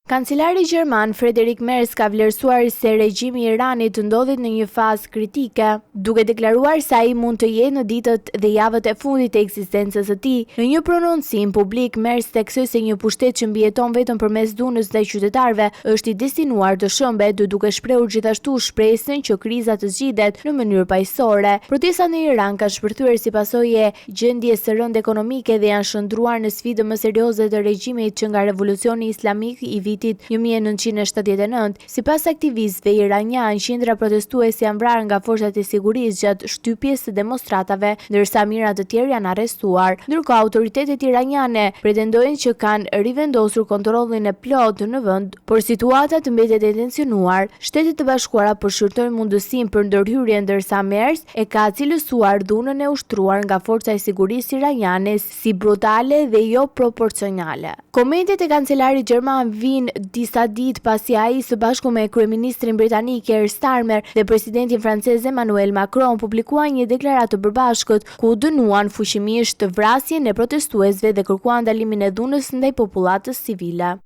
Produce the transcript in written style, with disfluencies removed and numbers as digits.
Kancelari gjerman Friedrich Merz ka vlerësuar se regjimi i Iranit ndodhet në një fazë kritike, duke deklaruar se ai mund të jetë në ditët dhe javët e fundit të ekzistencës së tij. Në një prononcim publik, Merz theksoi se një pushtet që mbijeton vetëm përmes dhunës ndaj qytetarëve është i destinuar të shembet, duke shprehur gjithashtu shpresën që kriza të zgjidhet në mënyrë paqësore. Protestat në Iran kanë shpërthyer si pasojë e gjendjes së rëndë ekonomike dhe janë shndërruar në sfidën më serioze të regjimit që nga Revolucioni Islamik i vitit 1979. Sipas aktivistëve iranianë, qindra protestues janë vrarë nga forcat e sigurisë gjatë shtypjes së demonstratave, ndërsa mijëra të tjerë janë arrestuar. Ndërkohë, autoritetet iraniane pretendojnë që kanë rivendosur kontrollin e plotë në vend, por situata mbetet e tensionuar. Shtetet e Bashkuara po shqyrtojnë mundësinë për ndërhyrje ndërsa Merz e ka cilësuar dhunën e ushtruar nga forca e sigurisë iraniane si brutale dhe jo proporcionale. Komentet e kancelarit gjerman vijnë disa ditë pasi ai së bashku me kryeministrin britanik Keir Starmer dhe presidentin francez Emmanuel Macron publikuan një deklaratë të përbashkët ku dënuan fuqimisht vrasjen e protestuesve dhe kërkuan ndalimin e dhunës ndaj popullatës civile.